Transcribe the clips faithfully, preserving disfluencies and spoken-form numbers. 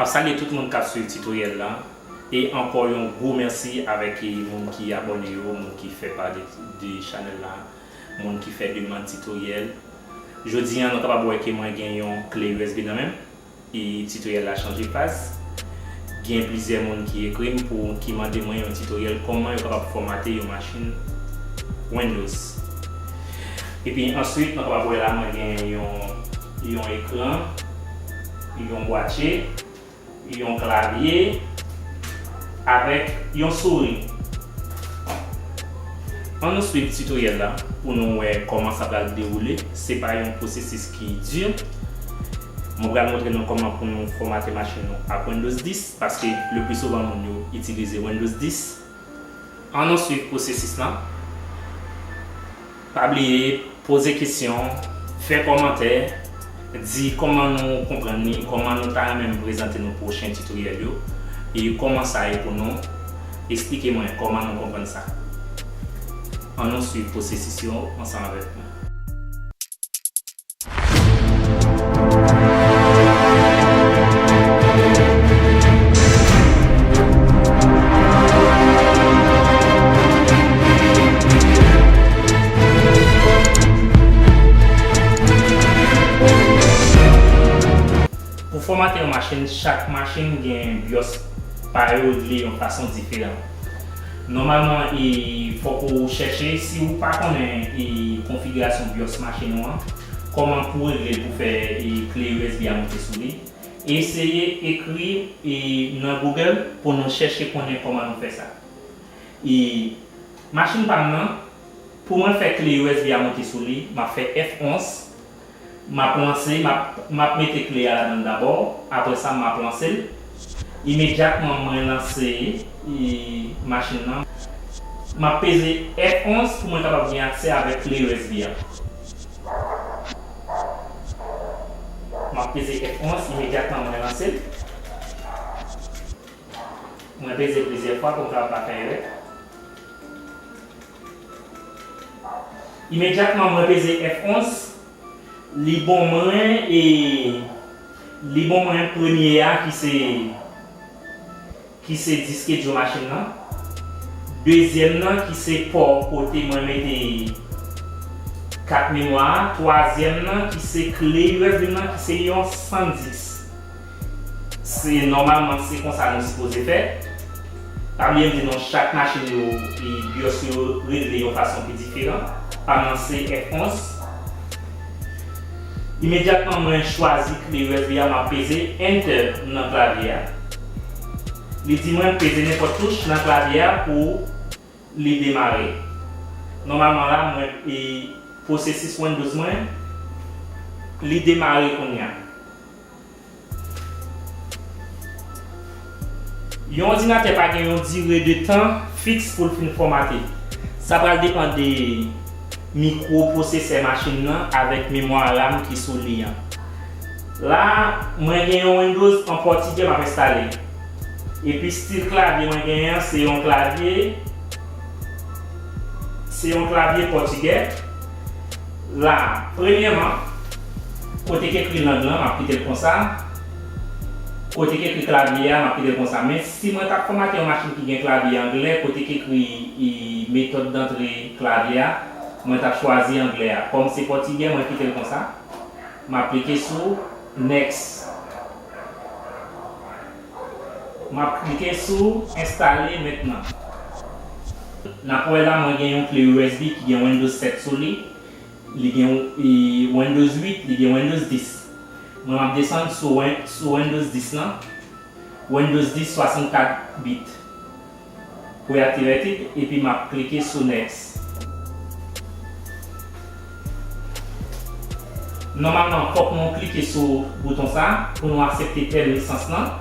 Ap salye tout moun k ap swiv titoryèl la. E ankò yon gwo mèsi avèk moun ki abòne yo, moun ki fè pa de, de chanèl la, moun ki fè demann titoryèl. Jodi a, nou kapab wè ke mwen gen yon kle U S B nan men m. E titoryèl la chanje faz. Gen plizyè moun ki ekri m pou, ki mande mwen yon titoryèl kòman yo kapab fòmate yon machin Windows. Epi answit, nou kapab wè la, mwen gen yon, yon ekran, yon bwatye, yon klavye, avèk yon souri. Ann nou swiv titoryèl la pou nou wè kòman sa pral dewoule. Se pa yon pwosesis ki di. Mwen pral montre nou kòman pou nou fòmate machin nou ak Windows dis, paske le pli souvan moun yo itilize Windows dis. Ann nou swiv pwosesis lan. Pa bliye poze kesyon, fè kòmantè, di kòman nou konprann li, kòman nou ta renmen m prezante nou pwochen titoryèl yo, e kòman sa ye pou nou, eksplike mwen kòman nou konprann sa. Ann nou swiv pwosesis yo ansanm avèk mwen. Pou fòmate yon machin, chak machin gen BIOS pa yo li yon fason diferan. Nòmalman, e, fòk ou chèche, si ou pa konnen, e, konfigirasyon BIOS machin ou an, kòman pou w regle l pou fè, e, kle U S B a monte sou li, eseye ekri, e, nan Google pou nou chèche konnen kòman nou fè sa. E machin pa m nan, pou mwen fè kle U S B a monte sou li, m ap fè F onz, m ap lanse, m ap, m ap mete kle a ladan l dabò, apre sa m ap lanse l. Imedyatman mwen lanse, e, machin nan, m ap peze F onz pou mwen kapab gen aksè avèk kle U S B a. M ap peze F onz, imedyatman mwen lanse l. Mwen peze plizyè fwa pou m kapab pa fè erè. Imedyatman mwen peze F onz, li ban mwen, e, li ban mwen premye a ki se, ki se disk di machin nan. Dezyèm nan ki se pò kote mwen mete kat memwa a. Twazyèm nan ki se kle U S B nan ki se yon sann dis. Se nòmalman se konsa nou sipoze fè. Pa bliye m di nou chak machin yo, e, BIOS yo regle yon fason ki diferan. Pa m nan se F onz. Imedyatman mwen chwazi kle U S B a, m ap peze Enter nan klavye a. Li di mwen peze nenpòt touch nan klavye a pou li demare. Nòmalman la, mwen, e, pwosesis Windows mwen, li demare kounye a. Yon òdinatè pa gen yon dire de tan fiks pou l fin fòmate. Sa pral depann de mikropwosesè machin nan avèk memwa RAM ki sou li an. La, mwen gen yon Windows an pòtigè m ap enstale. Epi stil klavye mwen genyen an, se yon klavye, se yon klavye pòtigè. La, premyèman, kote k ekri lang lan, m ap kite l konsa. Kote k ekri klavye a, m ap kite l konsa. Men si mwen t ap fòmate yon machin ki gen klavye anglè, kote k ekri, e, méthode d'entrée klavye a, mwen t ap chwazi anglè a. Kòm se pòtigè, mwen kite l konsa. M ap klike sou Next. M ap klike sou Installer maintenant. N ap wè la, mwen gen yon kle U S B ki gen Windows sèt sou li. Li gen, e, Windows uit, li gen Windows dis. Mwen, m ap desann sou Win-, sou Windows dis lan. Windows dis swasannkat bit. Pou y aktive etik, epi m ap klike sou Next. Nòmalman, fòk nou klike sou bouton sa pou nou aksepte tèm lisans lan.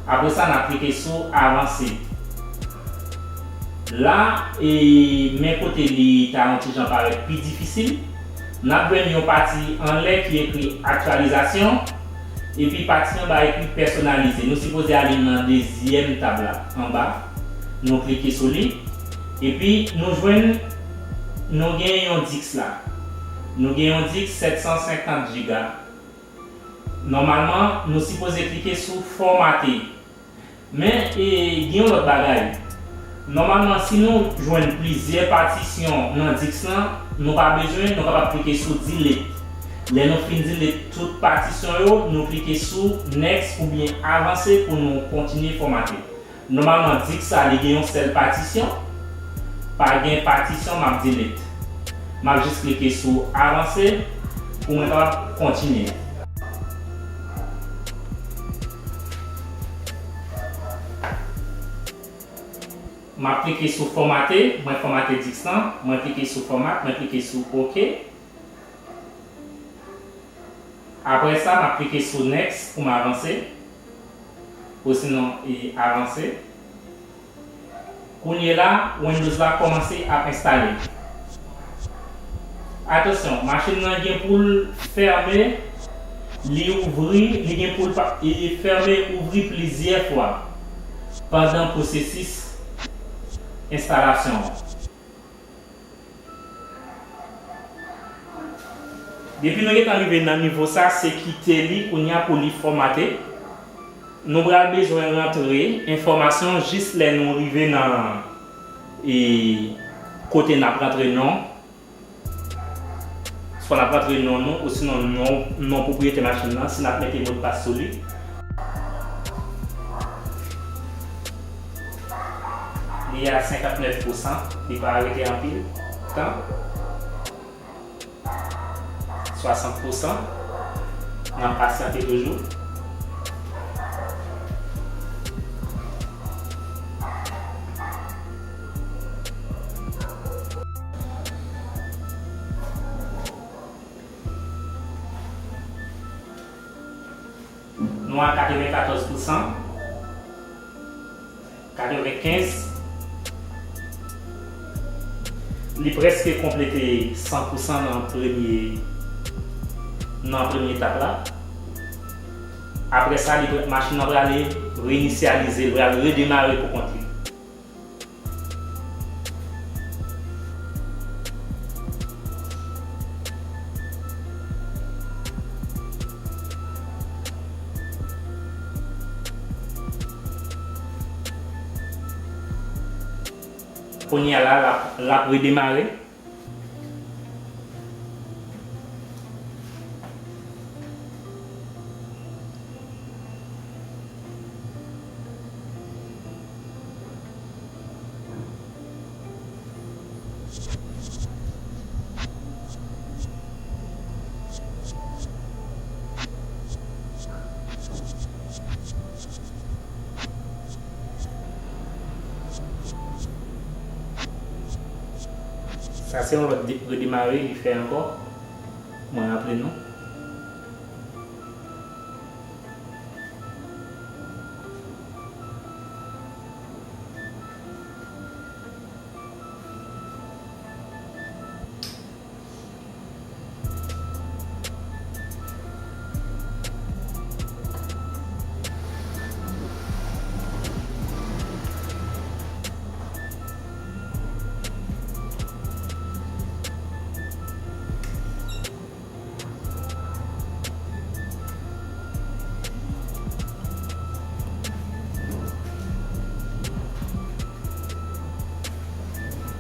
Apre sa, n ap klike sou Avanse. La, e, men kote li ta yon ti jan parèt pi difisil. N ap jwenn yon pati anlè ki ekri Aktyalizasyon, epi pati anba ekri Pèsonalize. Nou sipoze ale nan dezyèm tab la anba. Nou klike sou li. Epi nou jwenn, nou gen yon disk la. Nou gen yon disk sèt san senkant jiga. Nòmalman, nou sipoze klike sou fòmate. Men, e, gen yon lòt bagay. Nòmalman, si nou jwenn plizyè patisyon nan disk lan, nou pa bezwen, nou kapab klike sou delete. Lè nou fin delete tout patisyon yo, nou klike sou next oubyen avanse pou nou kontinye fòmate. Nòmalman, disk sa, li gen yon sèl patisyon. Pa gen patisyon, m ap delete. M ap jis klike sou avanse pou mwen kapab kontinye. M ap klike sou fòmate, mwen fòmate disk lan, mwen klike sou fòmat, mwen klike sou oke. Apre sa, m ap klike sou next pou m avanse, osinon, e, avanse. Kounye la, Windows la kòmanse ap enstale. Atansyon, machin nan gen pou l fèmen, li ouvri, li gen pou l pa, e, e fèmen, ouvri plizyè fwa pandan pwosesis enstalasyon an. Depi nou gentan rive nan nivo sa, se kite li kounye a pou li fòmate. Nou pral bezwen rantre enfòmasyon jis lè nou rive nan, e, kote n ap rantre non. Swa n ap rantre non nou, osinon non, non pwopriyetè machin nan, si n ap mete modpas sou li. Li a senkantnèf pousan, li pa rete anpil tan. Swasant pousan, n ap pasyante toujou. Nou a katrevenkatòz pousan, katrevenkenz. Li prèske konplete san pousan nan premye, nan premye etap la. Apre sa, li, machin nan prale reinisyalize, li pral redemare pou kont li. Kounye a la, l ap, l ap redemare. Sa se yon lòt de-, redemare li fè ankò. Mwen raple nou.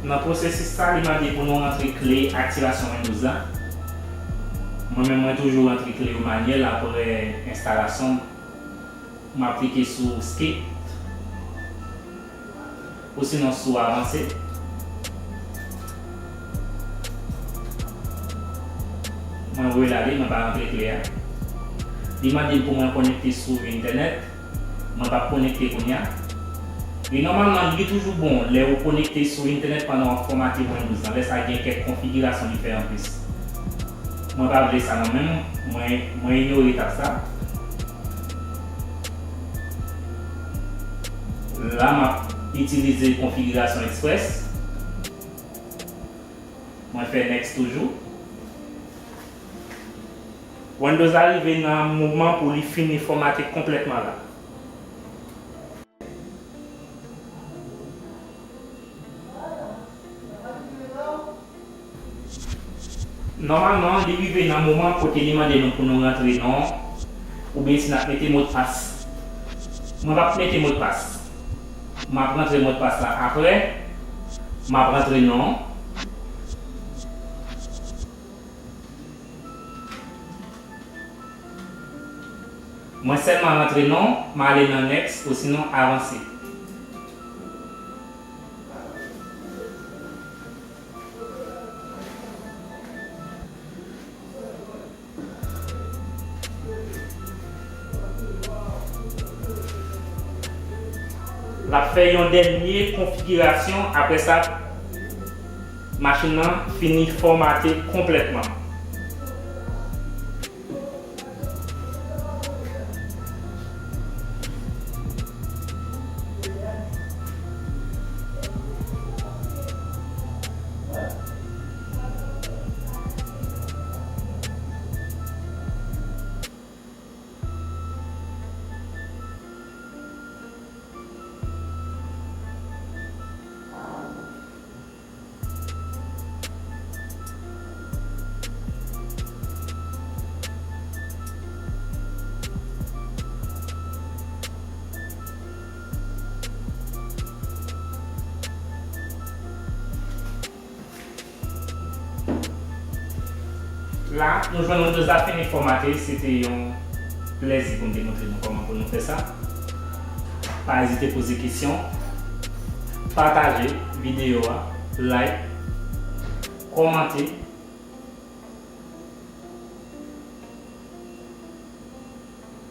Nan pwosesis sa, li mande pou nou rantre kle aktivasyon Windows la. Mwen menm, mwen toujou rantre kle yo manyèl apre enstalasyon. M ap klike sou skip. Osinon sou avanse. Mwen voye l ale, mwen pa rantre kle a. Li mande m pou mwen konekte sou entènèt. Mwen p ap konekte kounye a. E nòmalman, li toujou bon lè ou konekte sou entènèt pandan w ap fòmate Windows lan. Lè sa gen kèk konfigirasyon li fè anplis. Mwen pa vle sa non, men mwen, mwen inyore etap sa. La, m ap itilize konfigirasyon Express. Mwen fè next toujou. Windows la rive nan moman pou li fini fòmate konplètman la. Nòmalman, li rive nan moman kote li mande nou pou nou rantre non, oubyen si n ap mete modpas. Mwen p ap mete modpas. M ap rantre modpas la apre. M ap rantre non. Mwen sèlman rantre non, m ale nan next osinon avanse. L ap fè yon dènye konfigirasyon, apre sa, machin nan fini fòmate konplètman. La, nou jwenn Windows la fini fòmate, se te yon plèzi pou m te montre nou kòman pou nou fè sa. Pa ezite poze kesyon, pataje videyo a, like, kòmante,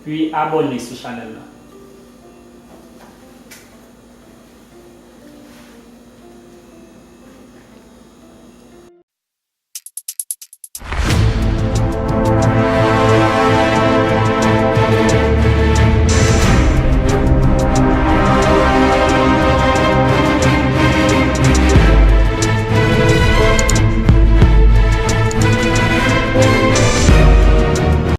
pi abòne sou chanèl la.